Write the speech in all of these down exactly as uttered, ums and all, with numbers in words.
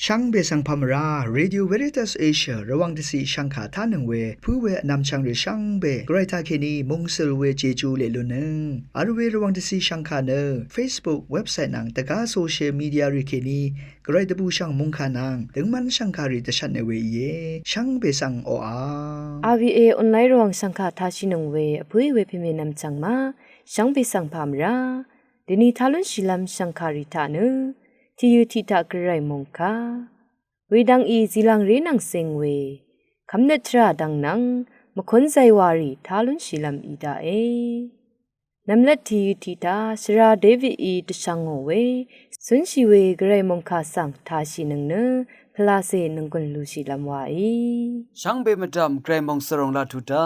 Shvngbe svng pà mvrá, Radio Veritas Asia Rvwàng dvciq shvngkà tánøng we pǿ we vnvmchvng rì shvngbe gvray taqkèní mungsøl we jeju leq lunnøng vl we Rvwàng dvciq shvngkà nø Facebook, website nvng dvgá social media rì kèní gvray dvbùshv̀ng mòngkà nvng døngmv́n shv̀ngkàrì dvshvtne we íe. Shvngbe svng oqà RVA online Rvwàng shv̀ngkà tashìnøng we vpǿì we pèmènvm chv̀ng ma shvngbe svng pà mvrá. Dèni tá lúnshìlv́m shv̀ngkàrì taq nø tìyø tiq taq gvray mòngkà wedvng í zìlvngré nvng zing we kvmnøt tvrà dvng nvng mvkún zaywàrì tá lúnshìlv́m í daqe. Nvmlvt tìyø tiq taq shvra Davidí dvshvngò we cúnshì we gvray mòngkà svng tashìnøng nø pvlacè nònggùn lushìlv́m waí. Shvngbe mvdv̀m gvray mòngsvròng laq tuq dá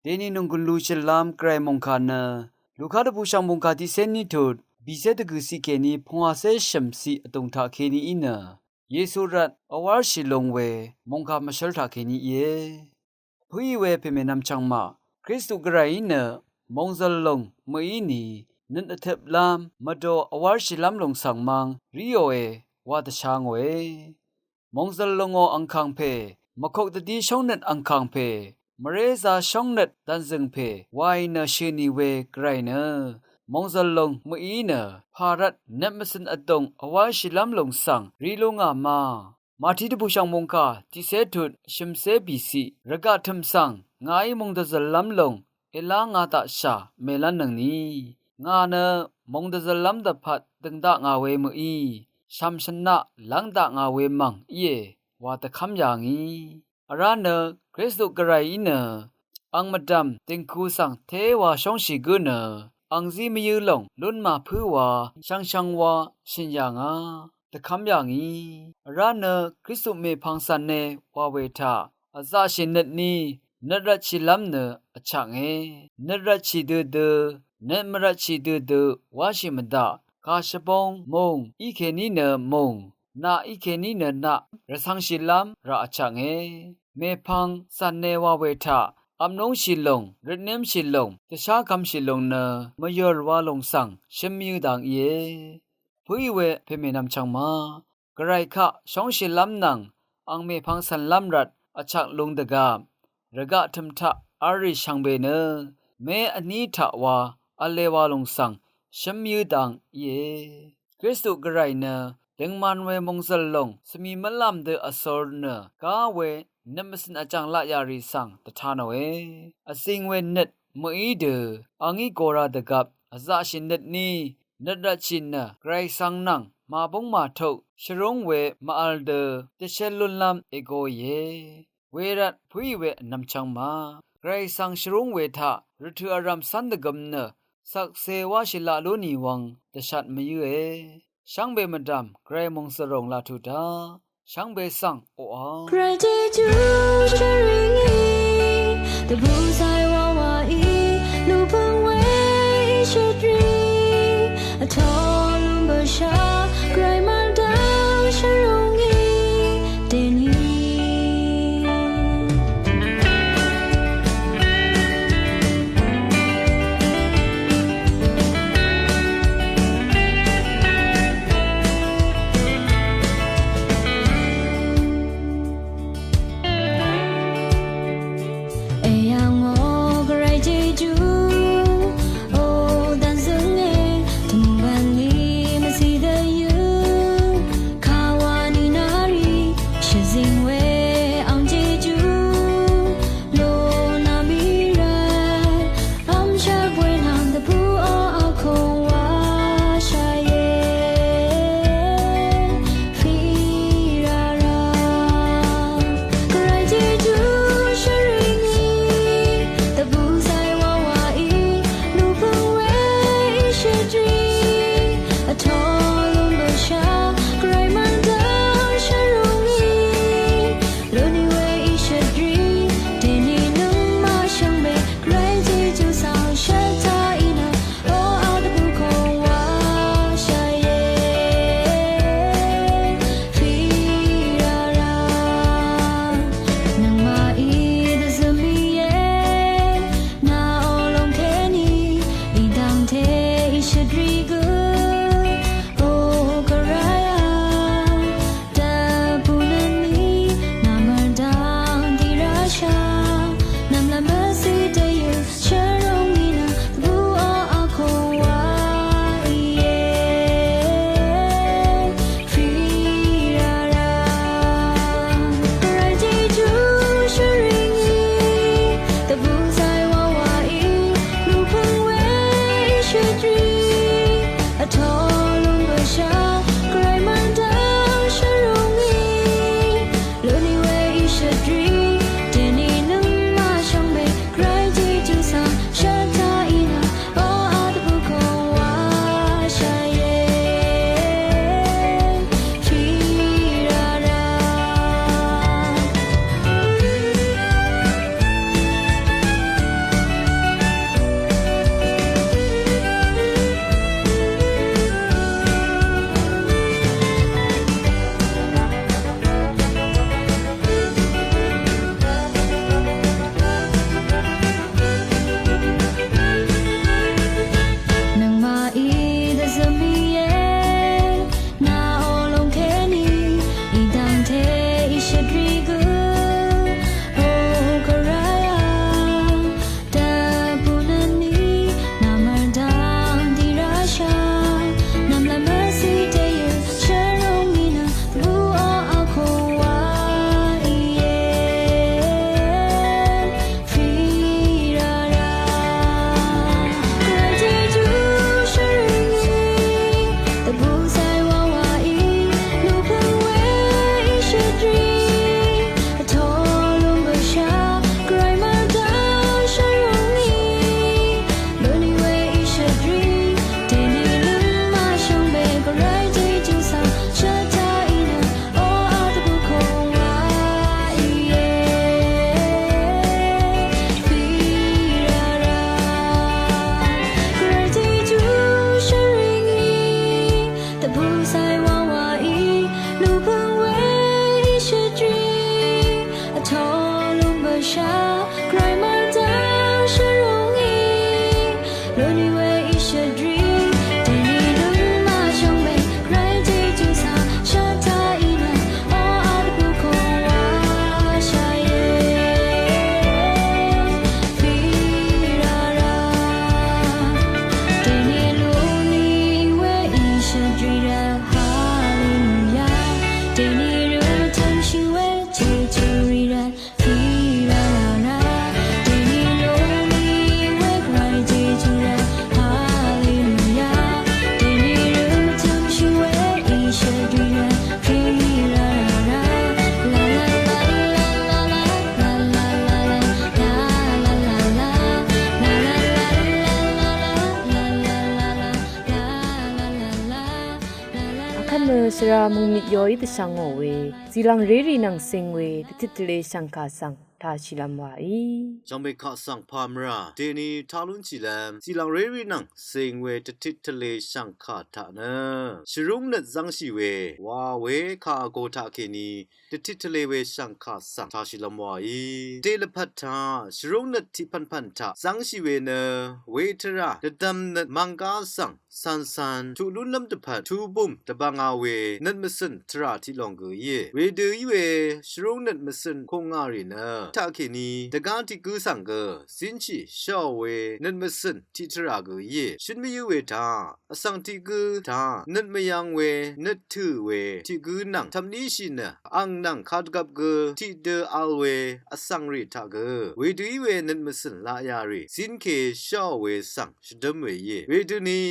dèni nònggùn lushìlv́m gvray mòngkà nø Luka dvbùshv̀ng mòngkà tiqcé ní tut bìcé dvgø̀ciq kèní pungwàcé shø̀mciq vdùng taqkèní í nø Yesu rvt vwárshì lung we mòngkà mvshǿl taqkèní íe. Vpǿì we pèmènvm chv̀ngmaq, Kristu gvrayí nø mòngzø̀l lùng mø̀í nì nøt vtøplv́m mvdò vwárshìlv́m lùng svng mvng ríòe wa dvsha ngòe. Mòngzø̀l lùngò angkàng pè, mvkuk dvdí shóngnøt angkàng pè, mvrézā shóngnøt dv̀nzø̀ng pè waì nø shø̀ nì we gvray nø mòngzø̀l lùng mø̀í nø pà rvt nøt mvcø̀n vdùng vwáshìlv́m lùng svng rí lú ngà ma. Màtí dvbùshv̀ng mòngkà tiqcé tut shø̀mcé bìciq, rvgaq tø̀m svng ngàí mòngdvzø̀llv́m lùng èlá ngā daqshà mèlv́nnøngni, ngà nø mòngdvzø̀llv́m dvpvt dø̀ng daq ngà we mø̀í shv̀m shvnaq lv́ng daq ngà we mv̀ng íe wa dvkv́m yà ngì. Vrá nø Kristu gvrayí nø ang mvdv̀m dìngku svng téwa shóngshì gǿ nø ang zí mvyǿ lòng lún màpǿ wa shvngshvng wa shø̀n yà ngà dvkv́m yà ngì. Vrá nø Kristu mèpvng cv̀ne wa we taq vzaqshì nøtní nøt rvtshìlv́m nø vchaknge. Nøt rvtshì dødø, nøt mvrvtshì dødø wáshì mvdaq, gà shvbóng mùng í kèní nø mùng, naq í kèní nø naq rvcv̄ngshìlv́m rà vchaknge. Mèpvng cv̀ne wa we taq vpnúngshì lùng, rvtnémshì lùng, dvshá kv̄mshì lùng nø mvyv̀r wa lùng svng shøm yø dang íe. Vpǿì we pèmènvm chv̀ng ma, gvray kaq shóngshìlv́m nvng ang mèpvng cv̀nlv́m rvt vchak lung dvgvp, rvgaq tø̀m taq v̄l rì shvngbe nø mé vní taq wa v̄le wa lùng svng shǿm yǿ dang íe. Kristu gvray nø døngman we mòngzø̀l lùng svmi mvlàm dø vsor nø gá we nøt mvcø̀n vjàng laq yà rì svng dvta nòe. Vzing we nøt mø̀í dø a ngí gora dvgvp vzaqshì nøtní nøt rvtshì nø gvray svng nvng màbúng màtuq shvrúng we mvvl dø dvshé lúnlv́m ègoìe. Wervt vpǿì we vnvm chv́ng ma, gvray svng shvrúng we taq rvtø̀ vrv̀m cv́n dvgøm nø shvkse wáshì laq lú nì wvng dvshat mvyǿe. Shvngbe mvdv̀m gvray mòngzø̀ròng laq tuq dá shvngbe svng oqà. Gvray Jejú shvring í dvbù zay wawa í lupøng we í shøtrì vtó lúm bvsha gvray mvdv̀m shvrúng í dèní. Eyv̀ngò gvray Jejú, o dv̀nzø̀ng Akvt nø shvra mungmit yoí dvshvngò we, zìlv̀ng rérì nvng cing we, dvtit tvle shv̀ngkà svng tashìlvm waí. Shvngbe kaq svng pà mvrà deni taq lúnshìlvm, zìlv̀ng rérì nvng cing we dvtit tvle shv̀ngkà taq nø shvrúng nøt zv́ngshì we wa we kà vgo taqkèní dvtit tvle we shv̀ngkà svng tashìlvm waí. Dè lvpat taq shvrúng nøt tiqpv̀npv̀n taq zv́ngshì we nø we tvrà dvdvm nøt mv̀nggá svng cv̀ncv̀n tuq lúnlv́m dvpvt tubùm dvbvnga we nøt mvcø̀n tvrà tiq long gø íe. Wedø í we shvrúng nøt mvcø̀n kùngà rì nø taqkèní dvgá tiq gǿ svng gø zínshì shá we nøt mvcø̀n tiq tvrà gø íe. Shøn mvyǿ we taq vsvng tiq gǿ taq nøt mvyv̄ng we, nøt tø̀ we tiq gǿ nvng tvpníshì nø ang nvng kadvgvp gø tiqdø vl we vsvng rì taq gø wedø í we nøt mvcø̀n laqya rì zínkè sháò we svng shvdǿm we íe. Wedøni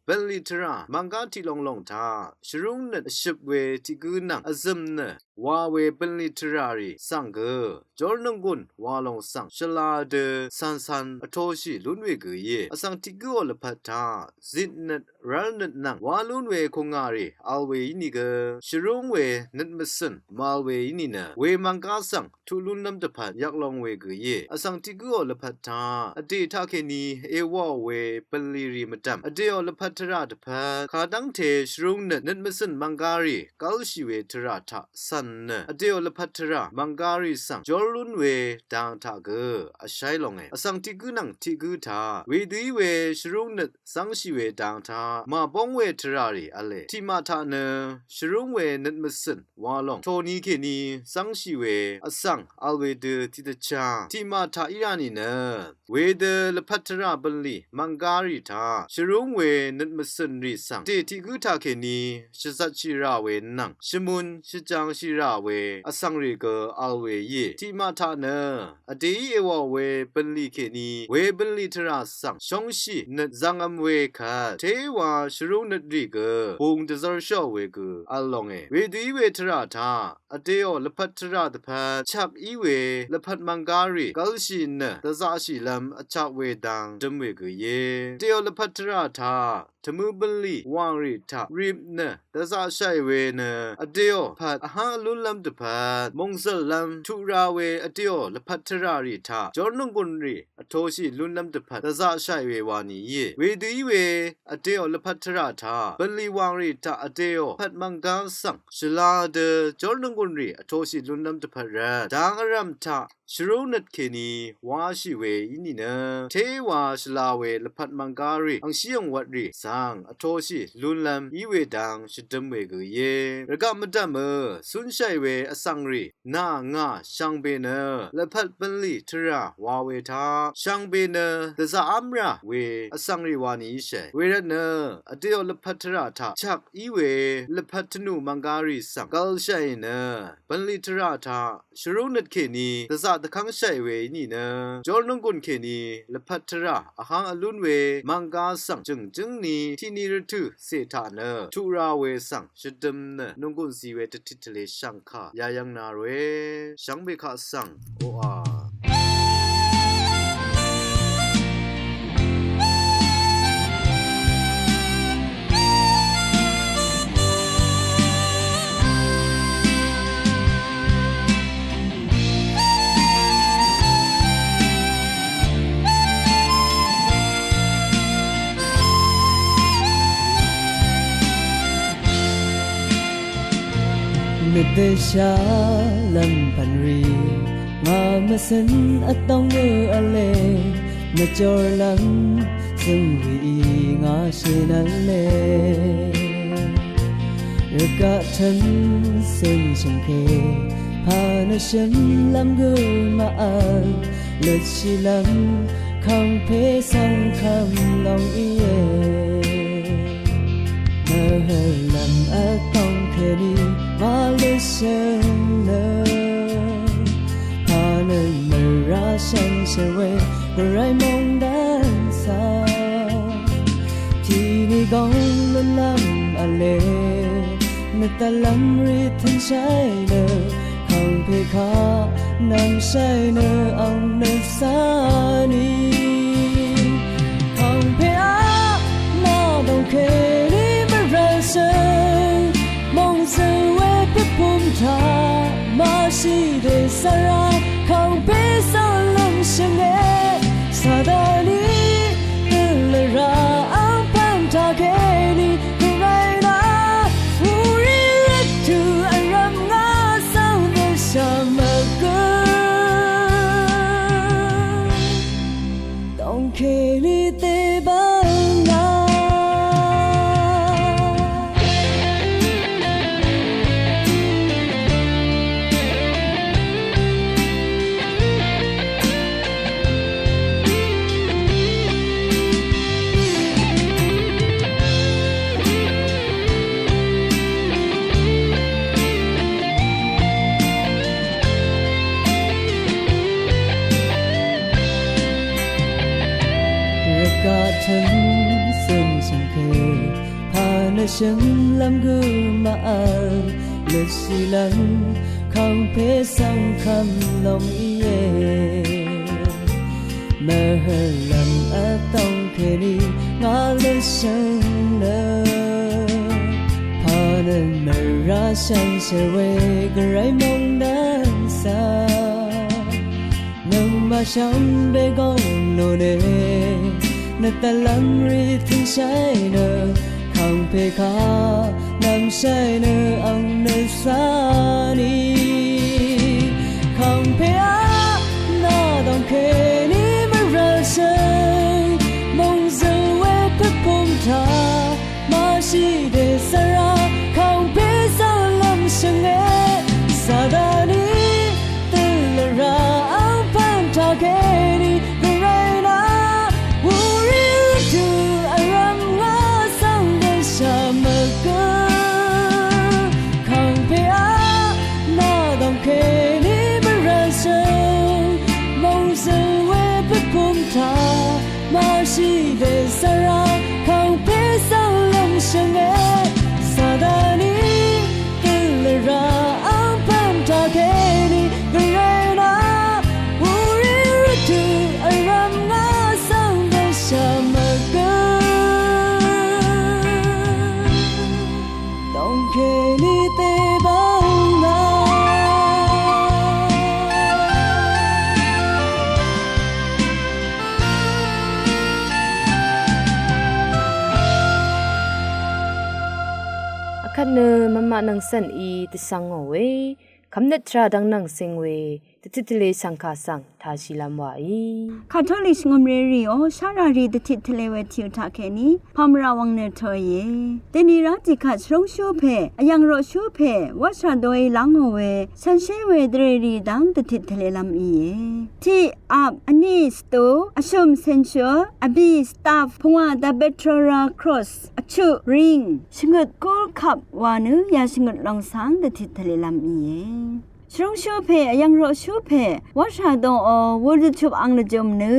bv̀nlì tvrà mv̀nggá tiq long long taq shvrúng nøt vshøp we tiq gǿ nvng vzø̀m nø wa we bv̀nlì tvrà rì svng gø jórnònggùn wa long svng shvla dø cv̀ncv̀n vtoshì lún we gø íe. Vsvng tiq gǿò lvpat taq zitnøt rv́lnøt nvng wá lún we kùngà rì vl we ínìgø shvrúng we nøt mvcø̀n mvl we ínìnø we mv̀nggá svng tuq lúnlv́m dvpvt yvk long we gø íe. Vsvng tiq gǿò lvpat taq vdè taqkèní èwàò we bv̀nlì rì mvdv̀m vdèò lvpat tvrà dvpvt kadv́ngte shvrúng nøt nøt mvcø̀n mv̀nggá rì gv́lshì we tvrà taq cv̀n nø vdèò lvpat tvrà mv̀nggá rì svng jór lún we dang taq gø vsháí longe. Vsvng tiq gǿ nvng tiq gǿ taq wedø í we shvrúng nøt zv́ngshì we dang taq màbóng we tvrà rì v̄le. Tiqmaq taq nø shvrúng we nøt mvcø̀n wa lòng toni kèní zv́ngshì we vsvng vl wedø tiqdvchá tiqmaq taq í rà nìnø wedø lvpat tvrà bv̀nlì mv̀nggá rì taq shvrúng we nøt mvcø̀n rì svng dè tiq gǿ taqkèní shvzvtshì rà we nvng shvmun shvjangshì rà we vsvng rì gø vl we íe. Tiqmaq taq nø vdèí èwàò we bv̀nlì kèní we bv̀nlì tvrà svng shóngshì nøt zvngv̄m we kvt téwa shvrúng nøt rì gø bung dvzv́rshò we gø vl longe. Wedø í we tvrà taq vdèò lvpat tvrà dvpvt chak í we lvpat mv̀nggá rì gv́lshì nø dvzaqshìlv́m vchak we dang døm we gø íe. Vdèò lvpat tvrà taq tvmø bv̀nlì wàngrì taq rip nø dvzaqshàì we nø vdèò pat vháng vlúnlv́m dvpvt mòngzø̀llv́m tuq ra we vdèò lvpat tvrà rì taq jórnònggùn rì vtoshì lúnlv́m dvpvt dvzaqshàì we wa nì íe. Wedø í we vdèò lvpat tvrà taq bv̀nlì wàngrì taq vdèò pat mv̀nggá svng shvla dø jórnònggùn rì vtoshì lúnlv́m dvpvt rvt dang vrv̀m taq shvrúng nøt kèní wáshì we í nìnø téwa shvla we lvpat mv̀nggá rì angshí angwvt rì svng vtoshì lúnlv́m í we dang shvdøm we gø íe. Rvgaq mvdv̀mø cúnshàì we vsvng rì nà ngà shvngbe nø lvpat bv̀nlì tvrà wa we taq shvngbe nø dvzaqv́m rà we vsvng rì wa nì íshàe. Wervtnø vdèò lvpat tvrà taq chak í we lvpat tvnù mv̀nggá rì svng gvlshàì nø bv̀nlì tvrà taq shvrúng nøt kèní dvzaq dvkv́ngshàì we í nìnø jórnònggùn kèní lvpat tvrà vháng vlún we mv̀nggá svng jø̀ngjǿng ni tiqni rvtø̀ cè taq nø tuq ra we svng shvdøm nø nònggùn zi we dvtit tvle shv̀ngkà yayv́ng na ròe. Shvngbe kaq svng oqà. Nøt dvsha lv́m pv̀n rì ngà mvcø̀n vtóng gø v̄le, nø jórlv́m zø̀ng rì í ngà shø̀n v̄le. Rvgaq tvn cø̀n shø̀ngke pà nø shø̀nlv́m gø màvl, løtshìlv́m kàngpè svng kv̀m lòng íe. Mvhø̀lv́m vtóng kèní màløtshø̀n nø pà nø mvrá shvngshø̀n we gvray mòngdàn svng tiqni góng lúnlv́m v̄le. Dvlv́m rì tø̀nshai nø kàngpè kaq nv̀mshai nø ang nø sá nì. Kàngpè aq nà dòng kèní mvrv̀lshø̀ng mòngzø̀l we pvpum taq màshì dèzvra kàngpè svng lv̀ngshø̀nge. Sataní dø lvrà angpv̀n taq kèní gvray nà wurì rvtø̀ vrv̀m ngà svng dvshà mvgø dòng kèní dèbv̀ng ngà. Rvgaq tø̀n zø̀n zø̀n kø pà nø shø̀nglv́m gø màvl nø shìlv́m kàngpè svng kv̀m lòng íe. Mvhø̀lv̀m vdòng kèní ngà lvshø̀ng nø pà nø mvrá shànshér we gvray mòngdàn svng nøngmaq shvngbe góng nò nø nø dvlv́m rì tø̀nshai nø kàngpè kaq nv̀mshai nø ang nø sá nì. Kàngpè aq nà dòng kèní mvrv̀lshø̀ng mòngzø̀l we pvpum taq màshì dèzvra kàngpè svng lv̀ngshø̀nge. Sataní dø lvrà angpv̀n taq kèní gvray nà wurì rvtø̀ vrv̀m ngà svng dvshà mvgø kàngpè aq nà dòng kèní mvrv̀lshø̀ng mòngzø̀l we pvpum taq màshì dèzvra kàngpè svng lv̀ngshø̀nge. Sataní dø lvrà angpv̀n taq kèní gvray nà wurì rvtø̀ vrv̀m ngà svng dvshà mvgø dòng kèní dèbv̀ng ngà. Vkvt nø mvmaq nvng cv̀n í dvshvngò we kvmnøt tvrà dvng nvng cing we dvtit tvlē shv̀ngkà svng tāshìlv́m wàí. Katolik shvngø̀mré rìò shárà rì dvtit tvlē we tìò taqkèní pàmvrà wvng nø tø̀ìe. Dèni rá tiqkvt shvrúngshú pè, vyv̀ng roqshú pè, wáshà doí lángò we shànshér we dvrèrì dv́ng dvtit tvlēlv́m íe. Tiq ap, vní stò, vshø̀m sènshø̀l, vbì staff, pungwà dabetrora cross, vchuq ring, shvngøt gúl kap wa nø yà shvngøt lòng svng dvtit tvlēlv́m íe. Shvrúngshú pè, vyv̀ng roqshú pè, wáshà doò wur dvchup ang dvjø̀m nø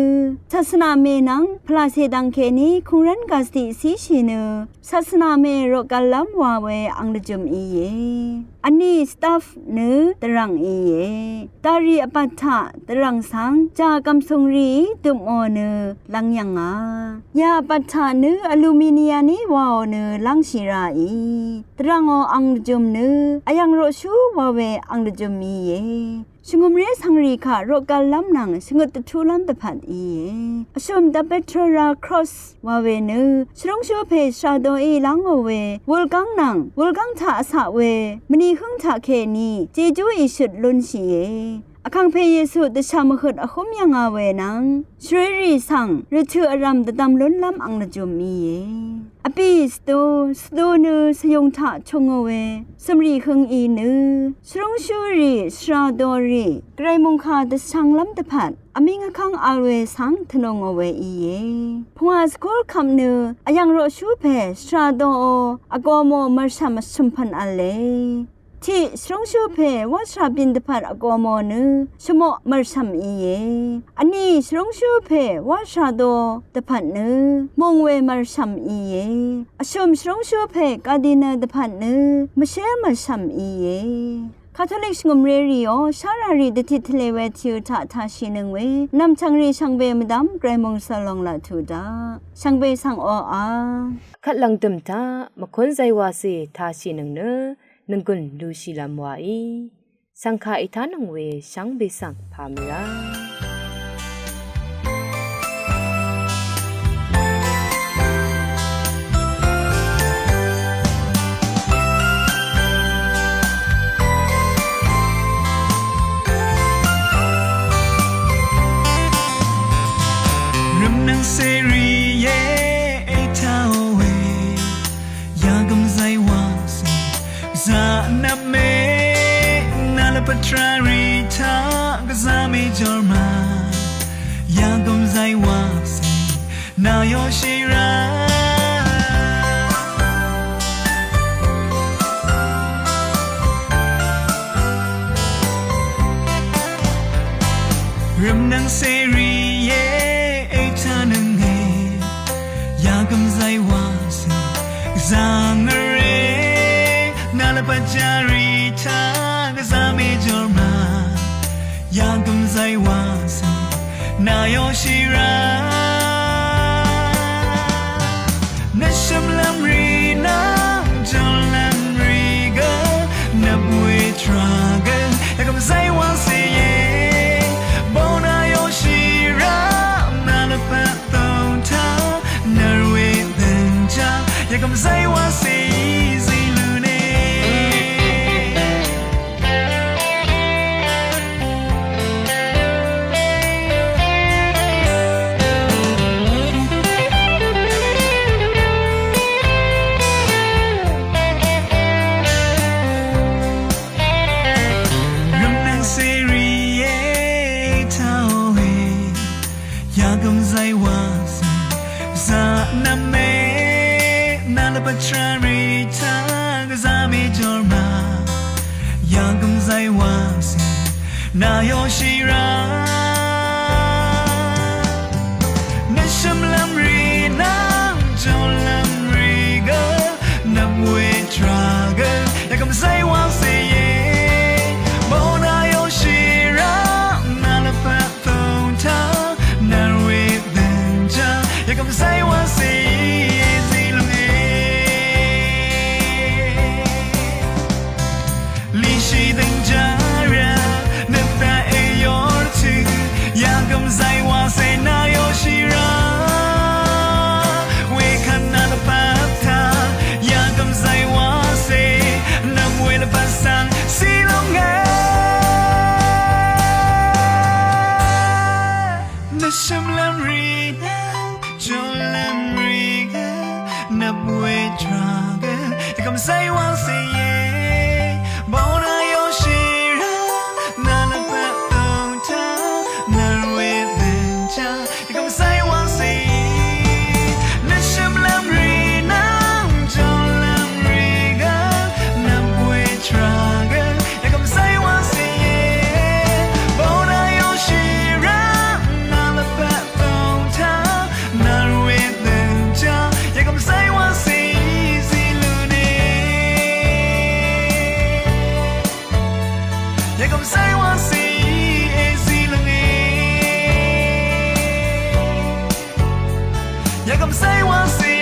sasvnà mè nvng pvlàcè dvng kèní kùngrv́n gàcì císhì nø sasvnà mè roqgvllv́m wa we ang dvjø̀m íe. Vní staff nø dvrv̀ng íe. Dvrì vbat taq dvrv̀ng svng jà gv̀msùng rìí døpmò nø lv́ng yv̀ngà. Yà vbat taq nø aluminium í waò nø lv́ngshì ràì. Dvrv̀ngò ang dvjø̀m nø vyv̀ng roqshú wa we ang dvjø̀m íe. Shvngø̀mré svngrì kaq roqgvllv́m nvng shvngøt dvtúlv́m dvpvt íe. Vshø̀m dabetrora cross wa we nø shvrúngshú pè shvrà doí lángò we wulgv́ng nvng wulgv́ng taq vcaq we mvni hǿng taqkèní jejú ìshøt lúnshìe. Vkàngpè Yesu dvshà mvhøt vhúm yv̀ngà we nvng shvrérì svng rvtø̀ vrv̀m dvdvm lúnlv́m ang dvjø̀m íe. Vbì stò, stò nø svyùng taq chungò we cø̀mrì hǿng í nø shvrúngshúrì shvrà dorì gvray mòngkà dvshvnglv́m dvpvt vmíng vkv́ng vl we svng tvnù ngò we íe. Pungwà skul kvp nø vyv̀ng roqshú pè shvrà doò vgō mò mv̀rshv̀m vshø̀mpv̀n v̄le. Tiq shvrúngshú pè wáshà bìn dvpvt vgō mò nø shvmoq mv̀rshv̀m íe. Vní shvrúngshú pè wáshà dō dvpvt nø mòngwē mv̀rshv̀m íe. Vshø̀m shvrúngshú pè gàdinø dvpvt nø mvshé mv̀rshv̀m íe. Katolik shvngø̀mré rìò shárà rì dvtit tvlē we tìø taq tāshìnøng we nv̀mchv̀ng rì shvngbe mvdv́m gvray mòngsøl lòng laq tuq daq shvngbe svng oqà. Kvt lv̀ngdø̀m taq mvkún zaywacè tāshìnøng nø nònggùn lushìlv́m wàí. Svngkà ètánøng we shvngbe svng pàmvrá. Rvmnvng cèrì íe ètá we. Yagv̀m zaywacè gvzà nvpmè, nà lvpat tvrà rì taq gvzà mèjòr ma. Yagv̀m zaywacè nà yoshì rá. Rvmnvng cèrì íe ètánøng e. Yagv̀m zaywacè gvzà ngvrè, nà lvpat tvrà rì taq gvzà mèjòr ma. Yagv̀m zaywacè nà yoshì rá. Nvshø̀mlv́m rì nvng jòlv́m rì gø nvp we tvrà gø yagv̀m zaywacè íe. Bóna yoshì rá nà lvpat tòng taq nvrwè dv̀njá yagv̀m zaywacè í zí lúne. Rvmnvng cèrì íe ètá we. Yagv̀m zaywacè gvzà nvpmè, nà lvpat tvrà rì taq gvzà mèjòr ma. Yagv̀m zaywacè nà yoshì rá. Nvshø̀mlv́m rì nvng jòlv́m rì gø nvp we tvrà gø yagv̀m zaywacè íe. Bóna yoshì rá nà lvpat tòng taq nvrwè dv̀njá yagv̀m zaywacè í zí lúne. Lishì dv̀njá rá nvp taq èyor tø yagv̀m zaywacè nà yoshì rá. Wekvt nà lvpat taq yagv̀m zaywacè nvp we lvpat svng zí lúnge. Nvshø̀mlv́m rì nvng jòlv́m rì gø nvp we tvrà gø yagv̀m zaywacè íe. Bóna yoshì rá nà lvpat tòng taq nvrwè dv̀njá yagv̀m zaywacè í. Nvshø̀mlv́m rì nvng jòlv́m rì gø nvp we tvrà gø yagv̀m zaywacè íe. Bóna yoshì rá nà lvpat tòng taq nvrwè dv̀njá yagv̀m zaywacè í zí lúne. Yagv̀m zaywacè í èzí lúne. Yagv̀m zaywacè